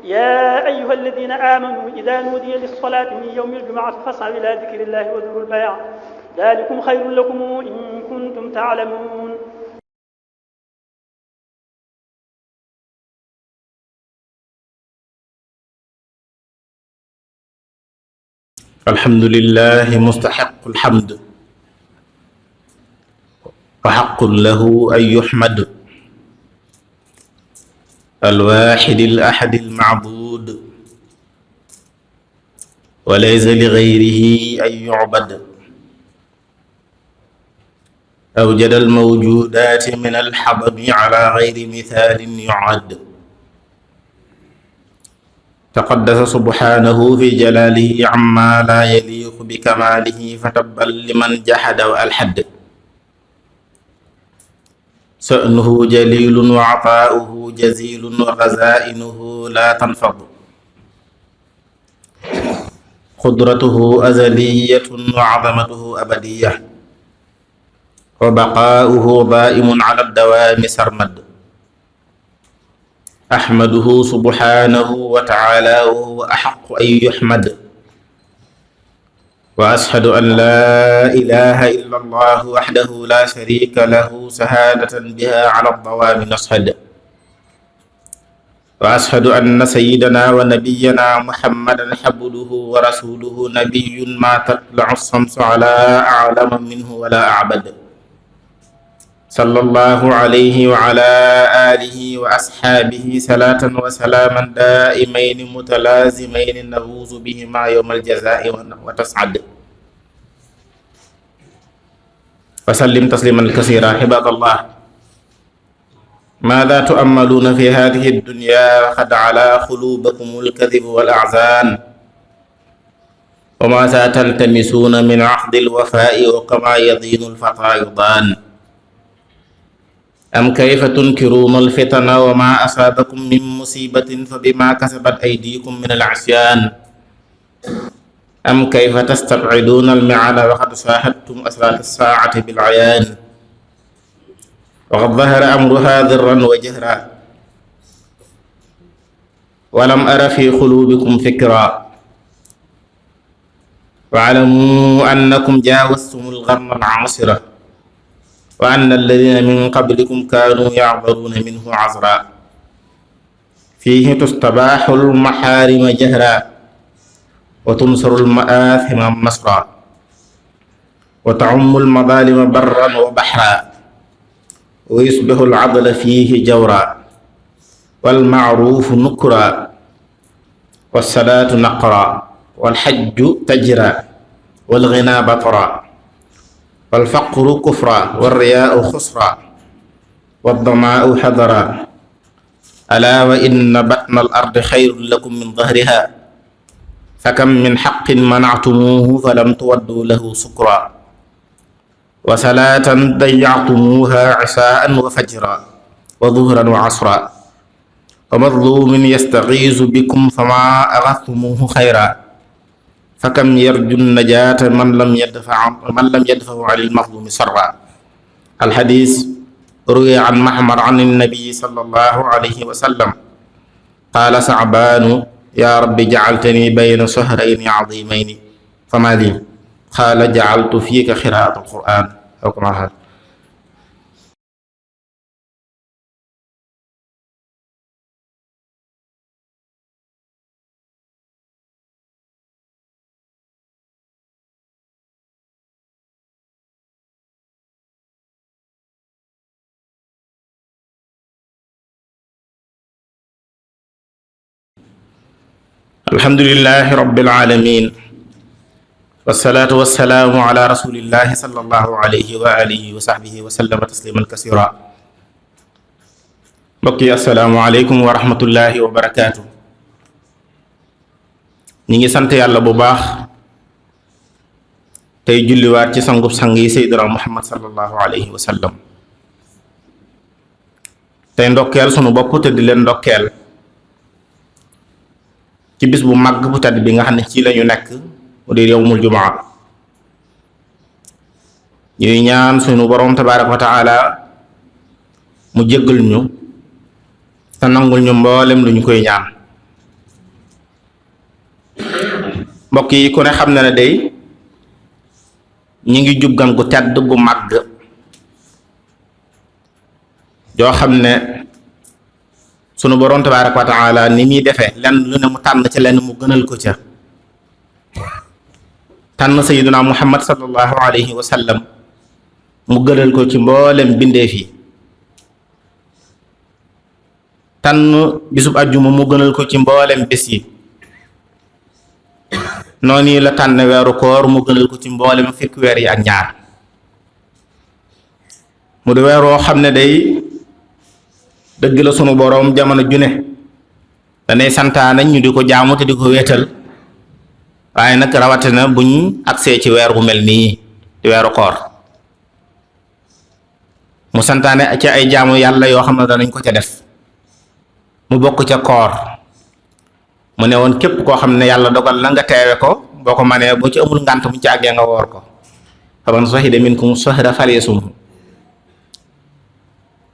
يا أيها الذين آمنوا إذا نودي للصلاة من يوم الجمعة فاسعوا إلى ذكر الله وذروا البيع ذلكم خير لكم إن كنتم تعلمون. الحمد لله مستحق الحمد وحق له أن يحمد الواحد الأحد المعبود وليس لغيره أن يعبد أوجد الموجودات من الحضم على غير مثال يعد تقدس سبحانه في جلاله عما لا يليق بكماله فتبا لمن جحد وألحد شأنه جليل وعطاؤه جزيل وخزائنه لا تنفض قدرته أزلية وعظمته أبدية وبقاؤه دائم على الدوام سرمد أحمده سبحانه وتعالى وهو أحق أن يحمد وأشهد أن لا إله إلا الله وحده لا شريك له شهادة بها على الدوام نشهد وأشهد أن سيدنا ونبينا محمدا عبده ورسوله نبي ما تطلع الشمس على أعلم منه ولا أعبد صلى الله عليه وعلى آله وأصحابه صلاة وسلاما دائمين متلازمين نفوز بهما يوم الجزاء وتسعد وسلم تسليما كثيرا. عباد الله، ماذا تؤملون في هذه الدنيا وقد على قلوبكم الكذب والأحزان وماذا تلتمسون من عقد الوفاء وكما يضين الفتى يضان أم كيف تنكرون الفتن وما أصابكم من مصيبة فبما كسبت أيديكم من العصيان أم كيف تستبعدون المعنى وقد شاهدتم أسرار الساعة بالعيان وقد ظهر أمرها ذرا وجهرا ولم أر في قلوبكم فكرا واعلموا أنكم جاوزتم الغم العاصرة وأن الذين من قبلكم كانوا يعبرون منه عذرا فيه تستباح المحارم جهرا وتنصر المآثم مسرا وتعم المظالم برا وبحرا ويصبح العدل فيه جورا والمعروف نكرا والصلاة نقرا والحج تجرا والغنى بطرا والفقر كفرا والرياء خسرا والظماء حذرا ألا وإن بطن الأرض خير لكم من ظهرها فكم من حق منعتموه فلم تودوا له سكرا وصلاة ضيعتموها عشاء وفجرا وظهرا وعصرا ومظلوم يستغيث بكم فما أغثتموه خيرا فكم يرجو النجاة من لم يدفع عن المظلوم سرا. الحديث روي عن محمر عن النبي صلى الله عليه وسلم قال ثعبان يا رب جعلتني بين شهرين عظيمين فما لي؟ قال جعلت فيك قراءة القرآن أو كما قال. الحمد لله رب العالمين والصلاة والسلام على رسول الله صلى الله عليه وآله وصحبه وسلم تسليما كثيرا. بقي السلام عليكم ورحمة الله وبركاته. نيجي سانت يالا بو باخ تاي جولي وات سي سانغوب سانغي سيدنا محمد صلى الله عليه وسلم تاي ndokkel sunu bop te di len ndokkel ci bis bu mag bu tedd bi nga xamne ci lañu nek mu di yawmul jumaa. ñuy ñaan sunu borom tabaaraku wa taala mu jéggal ñu te nangul ñu mboolem luñ koy ñaan mbokk yi ku ne xam na ne day ñi ngi jub gan gu tedd gu màgg joo xam ne sunu borom tabaaraka wa taala ni muy defee lenn lu ne mu tànn ca lenn mu gënal ko ca tànn sayyiduna muhammad sallallahu alayhi wa sallam mu gënal ko ci mboolem bindeef yi tànn bisub àjjuma mu gënal ko ci mboolem bés yi noonu la tànn weeru koor mu gënal ko ci mboolem fukki weer yi ak ñaar mu di weer woo xam ne day dëgg la sunu boroom jamono ju ne danay santaane ñu di ko jaamu te di ko wéetal waaye nag rawatina buñ agsee ci weer bu mel nii di weeru koor mu santaane ci ay jaamu yàlla yoo xam ne danañ ko ca def mu bokk ca koor mu ne woon képp koo xam ne yàlla dogal la nga teewe ko boo ko manee boo ci amul ngànt bu ci àggee nga woor ko faman shahida minkum shahra falyasumhu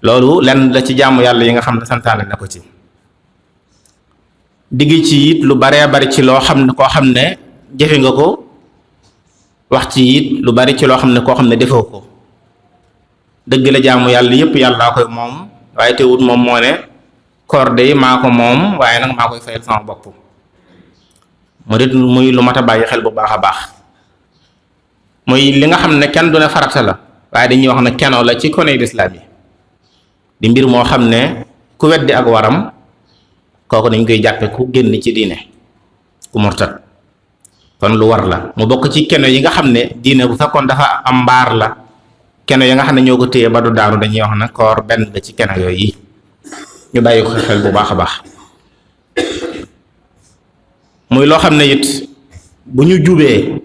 loolu lenn la ci jaamu yàlla yi nga xam ne santaane na ko ci digg ci it lu baree bari ci loo xam ne koo xam ne jëfe nga ko wax ci it lu bari ci loo xam ne koo xam ne defoo ko dëgg la jaamu yàlla yépp yàllaa koy moom waaye teewut moom moo ne koor de maa ko moom waaye nag maa koy fayal sama bopp mu dit muy lu mat a bàyyi xel bu baax a baax muy li nga xam ne kenn du ne farata la waaye dañuy wax ne kenoo la ci koney lislaam yi di mbir moo xam ne ku weddi ak waram kooku dañ koy jàppe ku génn ci diine ku murtat kon lu war la mu bokk ci keno yi nga xam ne diine bu fekkoon dafa am mbaar la keno yi nga xam ne ñoo ko téye ba du daanu dañuy wax ne koor benn la ci keno yooyu ñu bàyyi ko xel bu baax a baax muy loo xam ne it bu ñu jubee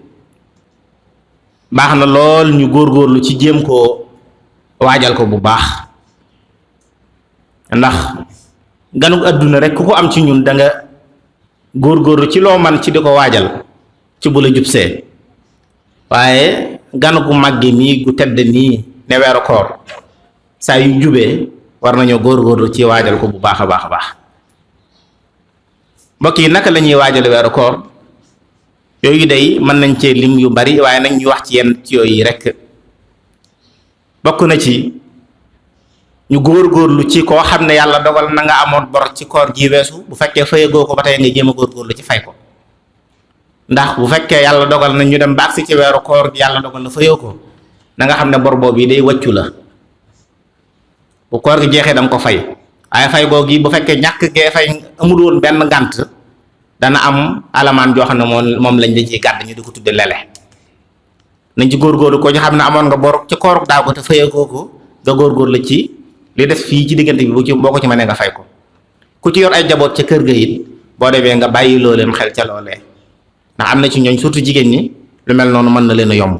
baax na lool ñu góorgóorlu ci jéem koo waajal ko bu baax ndax ganug àdduna rek ku ko am ci ñun da nga góorgóorlu ci loo man ci di ko waajal ci bu la jubsee waaye ganugu màgge nii gu tedd nii ne weeru koor saa yu jubee war nañoo góorgóorlu ci waajal ko bu baax a baax a baax mbokk yi naka la ñuy waajal weeru koor yooyu day mën nañ cee lim yu bari waaye nañ ñu wax ci yenn ci yooyu rek bokk na ci ñu góorgóorlu ci koo xam ne yàlla dogal na nga amoon bor ci koor gi weesu bu fekkee fayagoo ko ba tey nga jéem a góorgóorlu ci fay ko ndax bu fekkee yàlla dogal na ñu dem ba agsi ci weeru koor gi yàlla dogal na fayoo ko na nga xam ne bor boobu yi day wàccu la bu koor gi jeexee da nga ko fay waaye fay googu yi bu fekkee ñàkk gee fay amul woon benn ngànt dana am alamaan joo xam ne moom lañ la ciy gàdd ñu di ko tudde lele nañ ci góorgóorlu ko ñu xam ne amoon nga bor ci koor daaw ko te fayagoo ko nga góorgóorlu ci li des fii ci diggante bi boo ko ci mënee nga fay ko ku ci yor ay jaboot ca kër ga it boo demee nga bàyyi loo leen xel ca loolee ndax am na ci ñooñ surtout jigéen ñi lu mel noonu mën na leen a yomb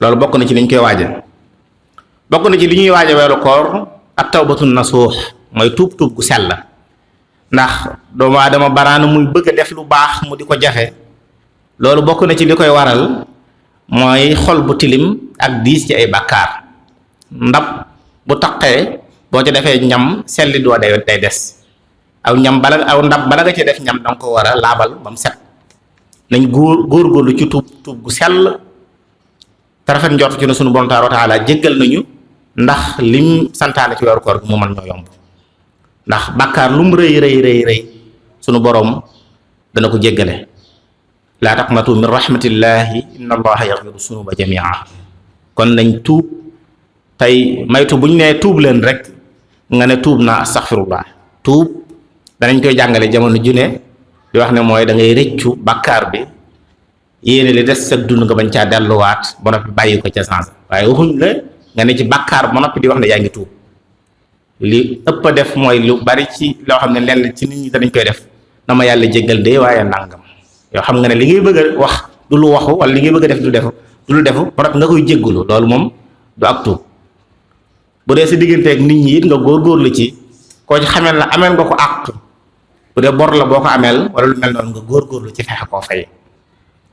loolu bokk na ci liñ koy waaje bokk na ci li ñuy waaje weeru koor ak tawbatun nasuux mooy tuub gu sell ndax doomu aadama baraana muy bëgg a def lu baax mu di ko jafe loolu bokk na ci li koy waral mooy xol bu tilim ak diis ci ay bàkkaar ndab bu taqee boo ci defee ñam selli doo day des aw ndab bala nga ci def ñam danga ko war a laabal ba mu set nañ góorgóorlu ci tuub gu sell te rafet njort ci ne sunu Boroom tabaaraka wa taala jéggal nañu ndax lim santaane ci weeru koor gi mu mën ñoo yomb ndax bàkkaar lu mu rëy sunu boroom dana ko jéggale laa taqnatu min rahmatillahi inna allaha yaghfiru sunuba jamia kon nañ tuub tey maytu buñ nee tuub leen rek nga ne tuub naa astaghfirullah tuub danañ koy jàngale jamono ju ne di wax ne mooy da ngay rëccu bàkkaar bi yéene li des sa dund nga bañ caa delluwaat ba noppi bàyyi ko ca sens waaye waxuñ la nga ne ci bàkkaar ba noppi di wax ne yaa ngi tuub li ëpp a def mooy lu bari ci loo xam ne lenn ci nit ñi danañ koy def na ma yàlla jéggal de waaye nangam yoo xam nga ne li ngay bëgg a wax du lu waxu wala li ngay bëgg a def du lu defu ba noppi nga koy jéggalu loolu moom du ak tuub bu dee sa digganteeg nit ñi it nga góorgóorlu ci koo ci xamel la ameel nga ko àq bu dee bor la boo ko ameel wala lu mel noonu nga góorgóorlu ci fexe koo fay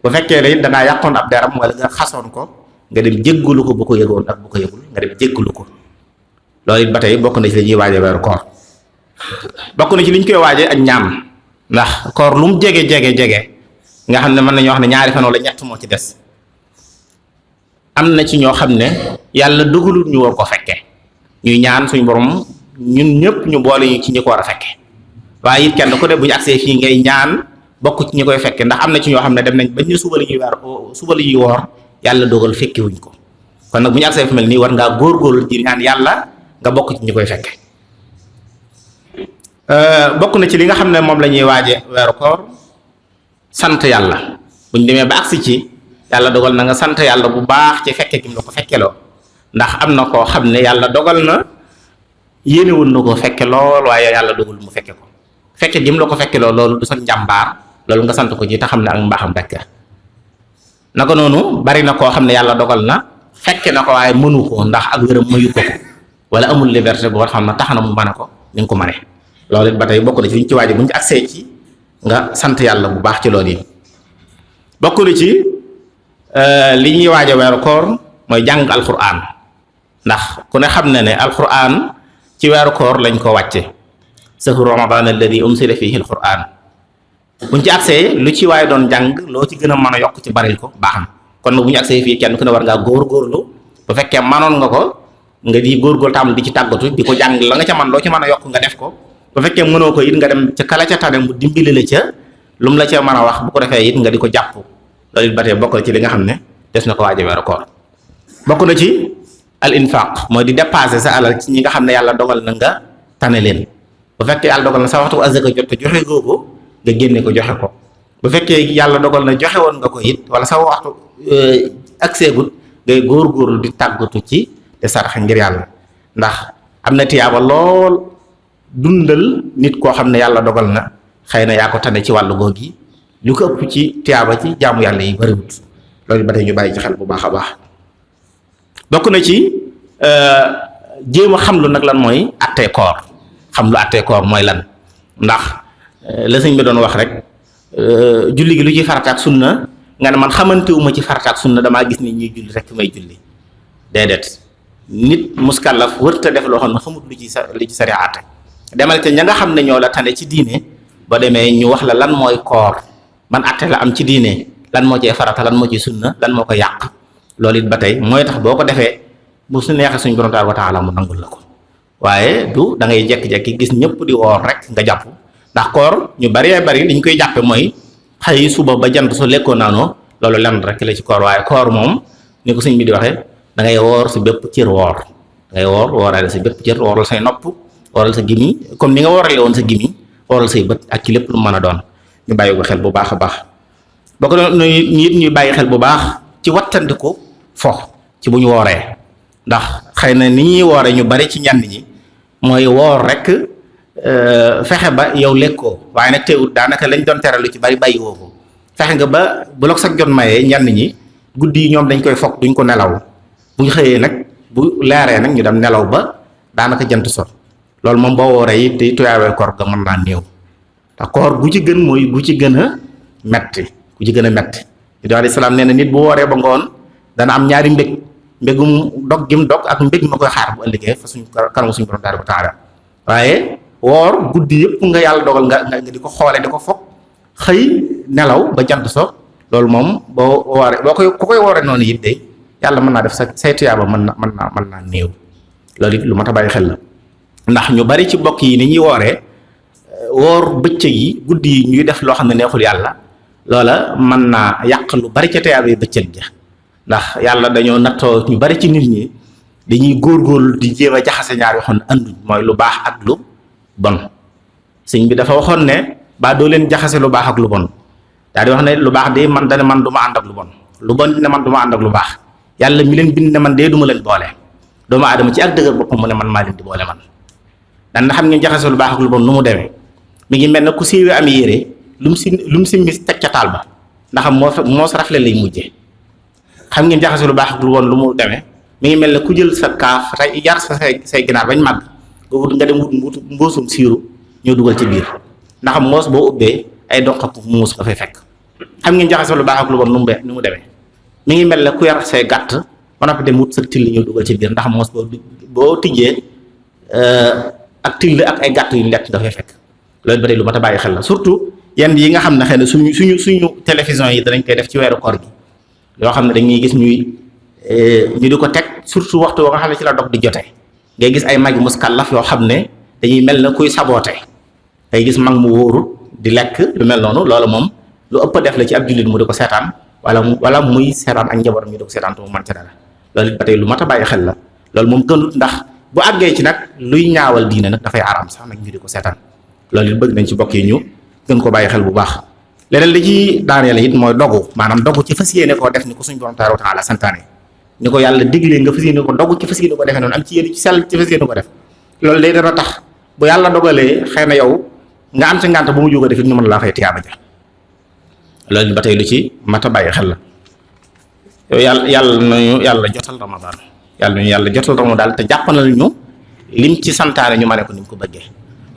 bu fekkee ne it dangaa yàqoon ab deram wala nga xasoon ko nga dem jéggalu ko bu ko yëgoon ak bu ko yëgul nga dem jéggalu ko loolu it ba tey bokk na ci li ñuy waaje weeru koor bokk na ci li ñu koy waaje ak ñaan ndax koor lu mu jege nga xam ne mën nañoo wax ne ñaari fan wala ñett moo ci des am na ci ñoo xam ne yàlla dugalul ñu war ko fekke ñuy ñaan suñu borom ñun ñëpp ñu boole ñu ci ñi ko war a fekke waaye it kenn ku ne bu ñu agsee fii ngay ñaan bokk ci ñi koy fekke ndax am na ci ñoo xam ne dem nañ bañ ñu suba la ñuy woor yàlla dogal fekke wuñ ko kon nag bu ñu agsee fu mel nii war ngaa góorgóorlu ci ñaan yàlla nga bokk ci ñi koy fekke bokk na ci li nga xam ne moom la ñuy waaje weeru koor sant yàlla buñ demee ba agsi ci yàlla dogal na nga sant yàlla bu baax ci fekke gi mu la ko fekkeloo ndax am na koo xam ne yàlla dogal na yéene woon na ko fekke lool waaye yàlla dogal mu fekke ko fekke gi mu la ko fekkeloo loolu du sa njàmbaar loolu nga sant ko ci te xam ne ak mbaaxam rekk naka noonu bari na koo xam ne yàlla dogal na fekke na ko waaye mënu ko ndax ak wéram mayu ko wala amul liberté boo xam ne tax na mu mën ko ni nga ko mëne loolu it ba tey bokk na ci li ñu ci waaje bu ñu ci agsee ci nga sant yàlla bu baax ci loolu yi bokk na ci li ñuy waaje weeru koor mooy jàng alquran ndax ku ne xam na ne alquran ci weeru koor lañ ko wàcce sahru ramadan alladi unsila fihi alquran buñ ci agsee lu ci waaye doon jàng loo ci gën a mën a yokk ci baril ko baax na kon nag bu ñu agsee fii kenn ku ne war ngaa góorgóorlu bu fekkee manoon nga ko nga di góorgóorlu tam di ci tàggatu di ko jàng la nga ca man loo ci mën a yokk nga def ko bu fekkee mënoo ko it nga dem ca kala ca tane mu dimbali la ca lu mu la ca mën a wax bu ko defee it nga di ko jàpp loolu it ba tey bokk na ci li nga xam ne des na ko waaje weeru koor bokk na ci al infaq mooy di dépasser sa alal ci ñi nga xam ne yàlla dogal na nga tane leen bu fekkee yàlla dogal na sa waxtu azaka jot te joxe googu nga génne ko joxe ko bu fekkee yàlla dogal na joxe woon nga ko it wala sa waxtu ak seegut ngay góorgóorlu di tàggatu ci te saraxe ngir yàlla ndax am na tiyaaba lool dundal nit koo xam ne yàlla dogal na xëy na yaa ko tane ci wàllu googu yi lu ko ëpp ci tiyaaba ci jaamu yàlla yi bariwut loolu ba tey ñu bàyyi ci xel bu baax a baax bokk na ci jéem a xam lu nag lan mooy attee koor xam lu attee koor mooy lan ndax la sëñ bi doon wax rek julli gi lu ci farataak sunna nga ne man xamantewuma ci farataak sunna damaa gis ni ñuy julli rek may julli déedéet nit muskallaf wërta def loo xam ne xamut lu ci sariyaate demal te ña nga xam ne ñoo la tane ci diine ba demee ñu wax la lan mooy koor man atte la am ci diine lan moo cee farata lan moo ci sunna lan moo ko yàq loolu it ba tey mooy tax boo ko defee bu su neexee suñu borom tabaaraka wa taala mu nangul la ko waaye du da ngay jekki-jekki gis ñëpp di woor rek nga jàpp ndax koor ñu bari li ñu koy jàppe mooy xëy suba ba jant so lekkoo naanoo loolu lenn rek la ci koor waaye koor moom ni ko sëñ bi di waxee da ngay woor si bépp cër woor da ngay woorale si bépp cër wooral say nopp wooral sa gimiñ comme ni nga woorale woon sa gimiñ wooral say bët ak ci lépp lu mën a doon ñu bàyyi ko xel bu baax a baax boo ko doon nit ñuy bàyyi xel bu baax ci wattandiku fo ci bu ñu wooree ndax xëy na ni ñuy wooree ñu bari ci ñenn ñi mooy woor rek fexe ba yow lekkoo waaye nag teewut daanaka lañ doon tere lu ci bari bàyyi woo ko fexe nga ba bu la sax jot mayee ñenn ñi guddi yi ñoom dañ koy foog duñ ko nelaw bu ñu xëyee nag bu leeree nag ñu dem nelaw ba daanaka jant so loolu moom boo wooree it di tuyaawee koor ga mën naa néew ndax koor gu ci gën mooy gu ci gën a metti gu ci gën a metti di alayhi salaam nee na nit bu wooree ba ngoon dana am ñaari mbégum dog gim dog ak mbég ma koy xaar bu ëllëgee fa suñu kanamu suñu borom tabaaraka wa taala waaye woor guddi yëpp nga yàlla dogal nga di ko xoolee di ko foog xëy nelaw ba jant so loolu moom boo wooree ku koy wooree noonu it de yàlla mën naa def say tuyaaba mën naa néew loolu it lu mat a bàyyi xel la ndax ñu bari ci bokk yi ni ñuy wooree woor bëccëg yi guddi yi ñuy def loo xam ne neexul yàlla loola mën naa yàq lu bari ca tuyaaba yi bëccëg ja ndax yàlla dañoo nattoo ñu bari ci nit ñi dañuy góorgóorlu di jéem a jaxase ñaar yoo xam ne anduñ mooy lu baax ak lu bon sëñ bi dafa waxoon ne ba doo leen jaxase lu baax ak lu bon daal di wax ne lu baax de man dane man du ma ànd ak lu bon lu bon ne man du ma ànd ak lu baax yàlla mi leen bind ne man dee du ma leen boole doomu aadama ci ak dëgër boppam mu ne man maa leen di boole man dan na xam ngeen jaxase lu baax ak lu bon nu mu demee mi ngi mel ne ku siiwee am yére lu mu si mis teg ca taal ba ndax moo sa rafle lay mujjee xam ngeen jaxase lu baax ak lu bon lu mu demee mi ngi mel ne ku jël sa kaaf tey yar sa say ginaar bañ màgg nga dem wut mbuusum siiru ñëw dugal ci biir ndax moos boo ubbee ay donqatu muus nga fay fekk xam ngeen jaxase lu baax ak lu bon nu mu demee mi ngi mel ne ku yar say gàtt ba noppi dem wut sa till ñëw dugal ci biir ndax moos boo tijjee ak till ak ay gàtt yu lekk nga fay fekk loolu ba tey lu mat a bàyyi xel la surtout yenn yi nga xam ne xëy na suñu télévision yi danañ koy def ci weeru koor gi yoo xam ne dañuy gis ñu di ko teg surtout waxtu wa nga xam ne ci la dog di jote ngay gis ay magi muskallaf yoo xam ne dañuy mel na kuy saboote ngay gis mag mu wóorul di lekk lu mel noonu loolu moom lu ëpp def la ci ab jullit mu di ko seetaan wala muy seetaan ak njabootam ñu di ko seetaan te mu mën ca dara loolu it ba tey lu mat a bàyyi xel la loolu moom gënut ndax bu àggee ci nag luy ñaawal diine nag dafay araam sax nag ñu di ko seetaan loolu it bëgg nañ ci bokk yi ñu gën ko bàyyi xel bu baax. leneen li ci daaneel it mooy dogu maanaam dogu ci fas yéene koo def ni ko suñu borom tabaaraka wa taala santaane ni ko yàlla diglee nga fas yéene ko dogu ci fas yéene ko defee noonu am ci yéene ci sell ci fas yéene ko def loolu day dana tax bu yàlla dogalee xëy na yow nga am ci ngànt bu mu jóg a def it ñu mën laa fay tiyaaba ja loolu ba tey lu ci mat a bàyyi xel la yow yàlla jotal Ramadan yàlla jotal Ramadan te jàppanal ñu lim ci santaane ñu mane ko ni mu ko bëggee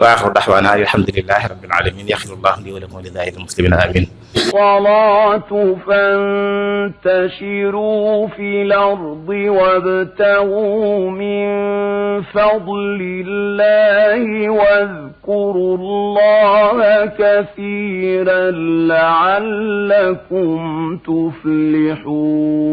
wa axiru daxwaana alhamdulillahi rabbil alamin yaxfirullahu li wa lakum wa li saa'iril muslimina amin salaatu fantashiru fil ardi wabtagu min fadlillahi wadhkuru llaha kathiran la'allakum tuflihun